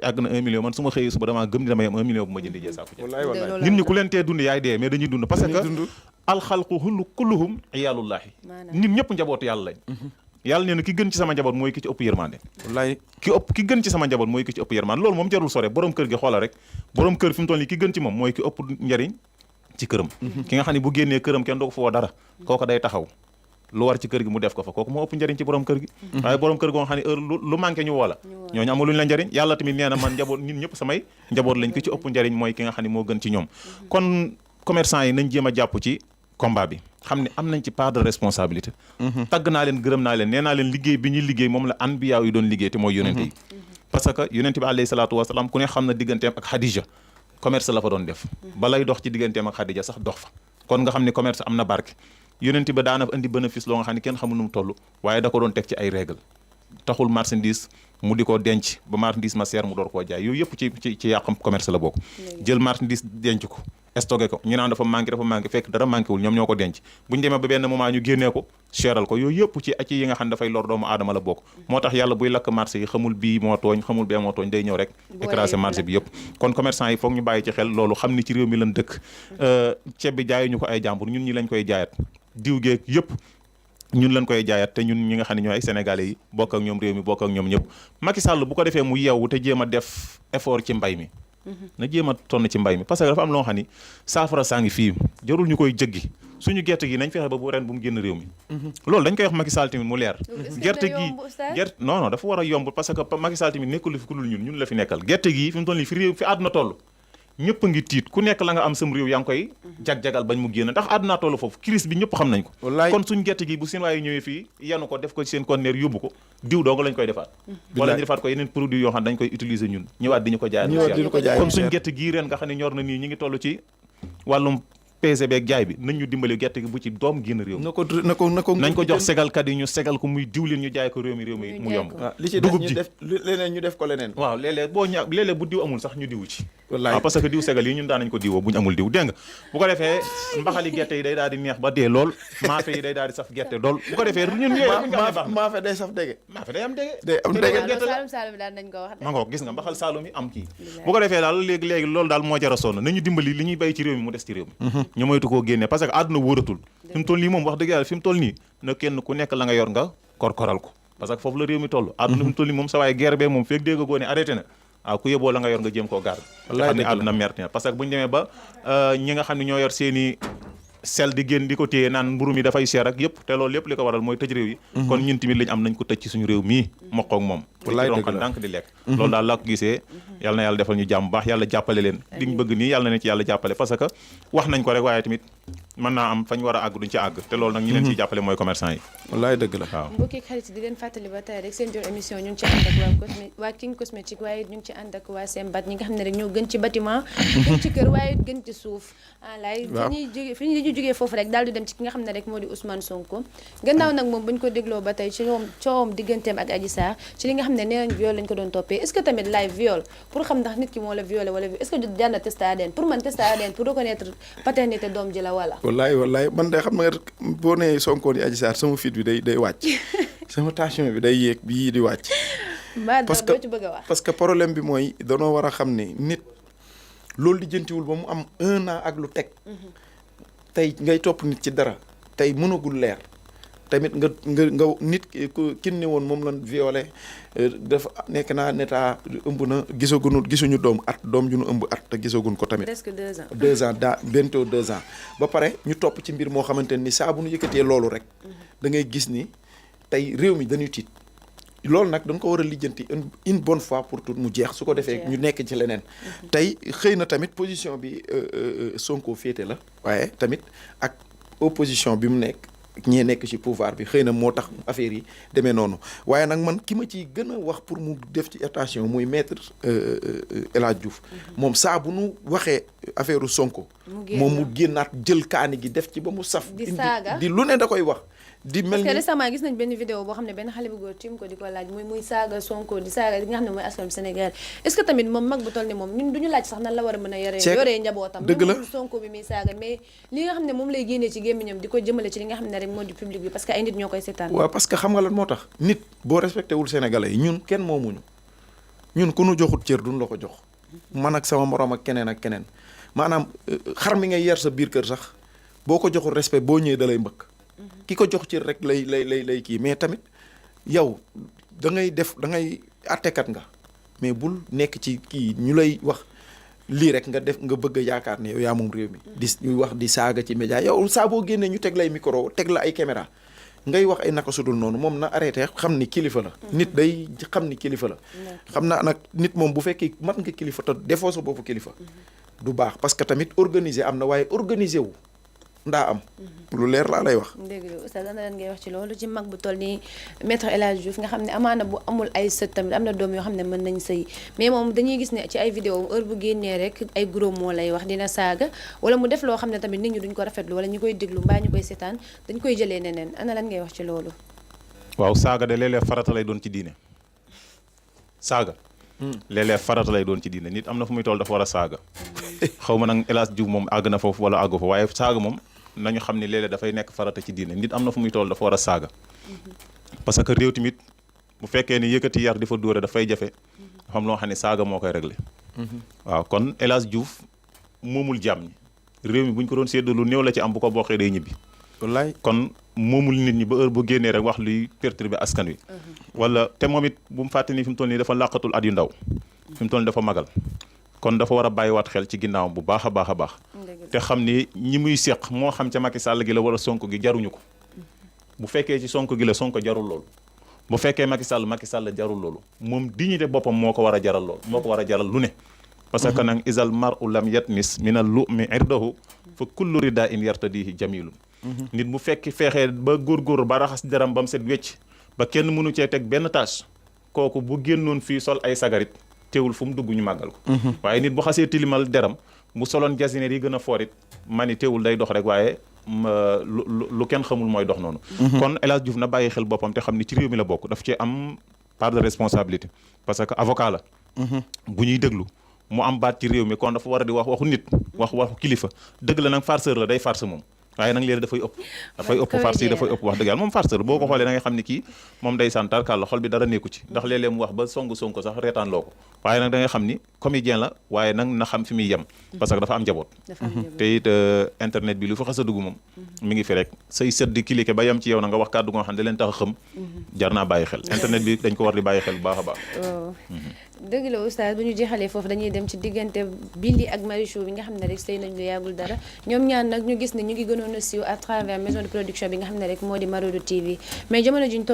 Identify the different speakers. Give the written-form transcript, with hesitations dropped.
Speaker 1: àgg na 1 million man su ma xëyee suba damaa gëm ni damay am 1 million bu ma jëndee saaku ceeb.
Speaker 2: wallaay
Speaker 1: nit ñi ku leen tee dund yaay dee mais dañuy dund parce que alxalqu kulluhum iyaalullahi nit ñëpp njabootu yàlla lañ yàlla nee na ki gën ci sama njaboot mooy ki ci ëpp yërmande
Speaker 2: wallaay
Speaker 1: ki gën ci sama njaboot mooy ki ci ëpp yërmande loolu moom jarul sore borom kër gi xoolal rek borom kër fi mu toll nii ki gën ci moom mooy ki ëpp njariñ ci këram ki nga xam ne bu génnee këram kenn doo ko fa woo dara kooku day taxaw lu war ci kër gi mu def ko fa kooku moo ëpp njariñ ci borom kër gi waaye borom kër goo xam ne heure lu manqué ñu woo la ñooñu amul luñu la njariñ yàlla tamit nee na man njaboot nit ñëpp samay njaboot lañ ki ci ëpp njariñ mooy ki nga xam ne moo gën ci ñoom kon commerçant yi nañ jéem a jàpp ci combat bi xam ne am nañ ci part de responsabilité tagg naa leen gërëm naa leen nee naa leen liggéey bi ñuy liggéey moom la anbiya yi doon liggéey te mooy yonente yi parce que yonente bi alayhi salaatu wasalaam ku ne xam na digganteem ak Khadija commerce la fa doon def balay dox ci digganteem ak Khadija sax dox fa kon nga xam ne commerce am na barke yonente ba daana indi bénéfice loo nga xam ne kenn xamul nu mu toll waaye da ko doon teg ci ay règle taxul marchandise mu di ko denc ba marchandise ma seer mu door koo jaay yooyu yëpp ci yàqam commerce la bokk jël marchandise denc ko stocké ko ñu naan dafa manqué fekk dara manqué wul ñoom ñoo ko denc bu ñu demee ba benn moment ñu génnee ko seeral ko yooyu yëpp ci yi nga xam ne dafay lor doomu aadama la bokk moo tax yàlla buy lakk marché yi xamul bii moo tooñ xamul bee moo tooñ day ñëw rek écrasé marché bi yëpp kon commerçant yi foog ñu bàyyi ci xel loolu xam ni ci réew mi lan dëkk ceeb bi jaayu ñu ko ay jàmbur ñun ñi lañ koy jaayat diw geeg yëpp ñun lañ koy jaayat te ñun ñi nga xam ne ñooy ay sénégalais yi bokk ak ñoom réew mi bokk ak ñoom ñëpp Macky Sall bu ko defee mu yeewu te jéem a def effort ci mbay mi na jéem a tonn ci mbay mi parce que dafa am loo xam ni saafara saa ngi fii jarul ñu koy jëggi suñu gerte gi nañ fexe ba bu ren bu mu génn réew mi loolu dañ koy wax Macky Sall tamit mu leer gerte non dafa war a yomb parce que Macky Sall tamit nekkul fi ku dul ñun la fi nekkal gerte gi fi mu toll nii fi réew fi àdduna toll ñëpp a ngi tiit ku nekk la nga am sam réew yaa ngi koy jag-jagal bañ mu génn ndax àdduna toll foofu crise bi ñëpp xam nañ ko kon suñ gerte gi bu seen waaye ñëwee fii yanu ko def ko ci seen conteneur yóbbu ko diw dong lañ koy defaat wala ñu defaat ko yeneen produit yoo xam dañ koy utiliser ñun ñëwaat di ñu ko jaay comme suñ gerte gii ren nga xam ne ñor na nii ñi ngi toll ci wàllum PCB ak jaay bi nañ ñu dimbali gerte gi bu ci doom génn réew mi nañ ko jox segalkat yi ñu segal ko muy diwlin ñu jaay ko réew mi mu yomb
Speaker 2: li ci dugub ji leneen ñu def ko leneen
Speaker 1: waaw léeg-léeg bu diw amul sax ñu diwu ci waaw parce que diw segal yi ñun daan nañ ko diwoo bu ñu amul diw dégg nga bu ko defee mbaxali gerte yi day daal di neex ba dee lool maafe yi day daal di saf gerte lool bu ko defee ñun
Speaker 2: maafe day saf dege
Speaker 1: maafe day am dege
Speaker 3: gerte la Saalum daal nañ ko wax
Speaker 1: ma ngoog gis nga mbaxal Saalum yi am kii bu ko defee daal léegi loolu daal moo jara sonn nañu dimbali li ñuy bay ci réew mi mu des ci réew mi ñu moytu koo génne parce que àdduna wóoratul fi mu toll nii moom wax dëgg yàlla fi mu toll nii na kenn ku nekk la nga yor nga korkoral ko parce que foofu la réew mi toll àdduna fi mu toll nii moom sa waaye guerre bee moom feeg dégg goo ne arrêté na waaw ku yóbboo la nga yor nga jéem koo garde te xam ne àdduna merte na parce que bu ñu demee ba ñi nga xam ne ñoo yor seeni sel di génn di ko téye naan mburu mi dafay seer ak yëpp te loolu lépp li ko waral mooy tëj réew yi kon ñun tamit lañ am nañ ko tëj ci suñu réew mii mokkoog moom wallaay dëgg la ndànk di lekk loolu daal laa ko gisee yàlla na yàlla defal ñu jàmm baax yàlla jàppale leen li ñu bëgg nii yàlla na ci yàlla jàppale parce que wax nañ ko rek waaye tamit mën naa am fañ war a àgg duñ ci àgg te loolu nag ñi leen ciy jàppale mooy commerçant yi
Speaker 2: wallaay dëgg la
Speaker 1: waaw
Speaker 3: mbokki xarit di leen fàttali ba tey rek seen jor émission ñu ngi ci ànd ak waa King Cosmétique waaye ñu ngi ci ànd ak waa Sembat ñi nga xam ne rek ñoo gën ci bâtiment gën ci kër waaye gën ci suuf laay fi ñuy jógee foofu rek daal di dem ci ki nga xam ne rek moo di Ousmane Sonko gannaaw nag moom buñ ko dégloo ba tey ci coowam digganteem ak Adji Sarr ci li nga xam ne nee nañ viol lañ ko doon toppee est-ce que tamit laay viol pour xam ndax nit ki moo la violé wala est-ce que jar na test ADN pour man test ADN pour reconnaître paternité doom ji la wala
Speaker 2: wallaay man de xam nga boo nee Sonko di Adji Sarr sama fit bi day wàcc sama tension bi day yéeg bii di wàcc
Speaker 3: parce que doo ci bëgg a wax
Speaker 2: parce que problème bi mooy danoo war a xam ne nit loolu di jëntiwul ba mu am 1 an ak lu teg tey ngay topp nit ci dara tey mënagul leer tamit nga nit kin ne woon moom lan violé dafa nekk naa neta ëmb na gisuñu doom ju nu ëmb at te gisaguñ ko tamit
Speaker 3: presque 2 ans
Speaker 2: 2 ans bientôt 2 ans ba pare ñu topp ci mbir moo xamante ni saa bu ñu yëkkatee loolu rek da ngay gis ni tey réew mi dañuy tiit loolu nag dañ ko war a lijjanti une bonne fois pour tout mu jeex su ko defee ñu nekk ci leneen tey xëy na tamit position bi Sonko féete la waaye tamit ak opposition bi mu nekk ñee nekk ci pouvoir bi xëy na moo tax affaire yi demee noonu waaye nag man ki ma ciy gën a wax pour mu def ci attention muy maître El Hadj Diouf moom saa bu nu waxee affaire Sonko moom mu génnaat jël kaani gi def ci ba mu saf di lu ne da koy wax di mel ni
Speaker 3: parce que récemment gis nañ benn vidéo boo xam ne benn xale bu góor tiim ko di ko laaj muy saaga Sonko di saaga li nga xam ne mooy askan Sénégal est-ce que tamit moom mag bu toll ni moom ñun duñu laaj sax nan la war a mën a yoree njabootam
Speaker 2: dëgg la
Speaker 3: Sonko bi muy saaga mais li nga xam ne moom lay génnee ci gémmiñam di ko jëmale ci li nga xam ne rek moo di public bi parce que ay nit ñoo koy seetaan
Speaker 2: waaw parce que xam nga lan moo tax nit boo respecté wul Sénégalais yi ñun kenn moomuñu ñun ku nu joxut cër duñ la ko jox man ak sama morom ak keneen maanaam xar mi ngay yar sa biir kër sax boo ko joxul respect boo ñëwee da lay mbëkk ki ko jox cër rek lay kii mais tamit yow da ngay attekat nga mais bul nekk ci kii ñu lay wax lii rek nga bëgg a yaakaar ne yow yaa moom réew mi di wax di saaga ci média yow saa boo génnee ñu teg lay micro teg la ay caméra ngay wax ay naka sudul noonu moom na arrêté xam ni kilifa la nit day xam ni kilifa la xam naa nag nit moom bu fekkee mat nga kilifa te defoo sa bopp kilifa du baax parce que tamit organiser am na waaye organiser wu ndaa am lu leer laa lay wax
Speaker 3: dégg la oustaz ana lan ngay wax ci loolu ci mag bu toll nii maître El Hadji Diouf nga xam ne amaana bu amul ay sët tamit am na doom yoo xam ne mën nañ sëy mais moom dañuy gis ne ci ay vidéo heure bu génnee rek ay gros moo lay wax dina saaga wala mu def loo xam ne tamit nit ñi duñ ko rafetlu wala ñu koy déglu mbaa ñu koy seetaan dañ koy jëlee neneen ana lan ngay wax ci loolu
Speaker 1: waaw saaga de léeg-léeg farata lay doon ci diine saaga léeg-léeg farata lay doon ci diine nit am na fu muy toll dafa war a saaga xaw ma nag El Hadji Diouf moom àgg na foofu wala àggu fa waaye saaga moom nañu xam ne léeg-léeg dafay nekk farata ci diine nit am na fu muy toll dafa war a saaga parce que réew tamit bu fekkee ni yëkkati yar di fa dóore dafay jafe dafa am loo xam ne saaga moo koy réglé waaw kon El Hadji Diouf moomul jàmm ñi réew mi bu ñu ko doon séddoo lu néew la ci am bu ko bokkee day ñibbi
Speaker 2: wallaay
Speaker 1: kon moomul nit ñi ba heure bu génnee rek wax luy perturber askan wi wala te moom it bu mu fàtte ni fi mu toll nii dafa làqatul at yu ndaw fi mu toll nii dafa magal kon dafa war a bàyyiwaat xel ci ginnaawam bu baax a baax a baax te xam ni ñi muy seq moo xam ca Macky Sall gi la wala Sonko gi jaruñu ko bu fekkee ci Sonko gi la Sonko jarul loolu bu fekkee Macky Sall jarul loolu moom dignité boppam moo ko war a jaral loolu moo ko war a jaral lu ne parce que nag isal mar'u lam yatmis min al lu'mi irdahu fa kullu rida in yartadihi jamilun nit bu fekk feexee ba góorgóor ba raxas deram ba mu set wecc ba kenn mënu cee teg benn tâche kooku bu génnoon fii sol ay sagarit teewul fu mu dugg ñu màggal ko waaye nit bu xasee tilimal deram bu soloon jasineer yi gën a foorit mani teewul day dox rek waaye lu kenn xamul mooy dox noonu kon El Hadji Diouf na bàyyi xel boppam te xam ni ci réew mi la bokk daf ci am part de responsabilité parce que avocat la bu ñuy déglu mu am baat ci réew mi kon dafa war a di wax waxu nit waxu kilifa dëgg la nag farceur la day farce moom waaye nag léegi dafay ëpp farce yi dafay ëpp wax dëgg yàlla moom farceur boo ko xoolee da ngay xam ni kii moom day santar kàlla xol bi dara nekku ci ndax léeg-léeg mu wax ba songu sax reetaan loo ko waaye nag da ngay xam ni comédien la waaye nag na xam fi muy yem parce que dafa am njaboot te it internet bi lu fa xas a dugg moom mi ngi fi rek say sët di cliquer ba yem ci yow na nga wax kàddu nga xam ne da leen tax a xam jar naa bàyyi xel internet bi dañ ko war di bàyyi xel bu baax a baax
Speaker 3: dëgg la oustaz bu ñu jeexalee foofu dañuy dem ci diggante Billy ak Marichou bi nga xam ne rek sëy nañ lu yàggul dara ñoom ñaan nag ñu gis ne ñu ngi gënoon a siiw à travers maison de production bi nga xam ne rek moo di Marodi TV mais jamono ji ñu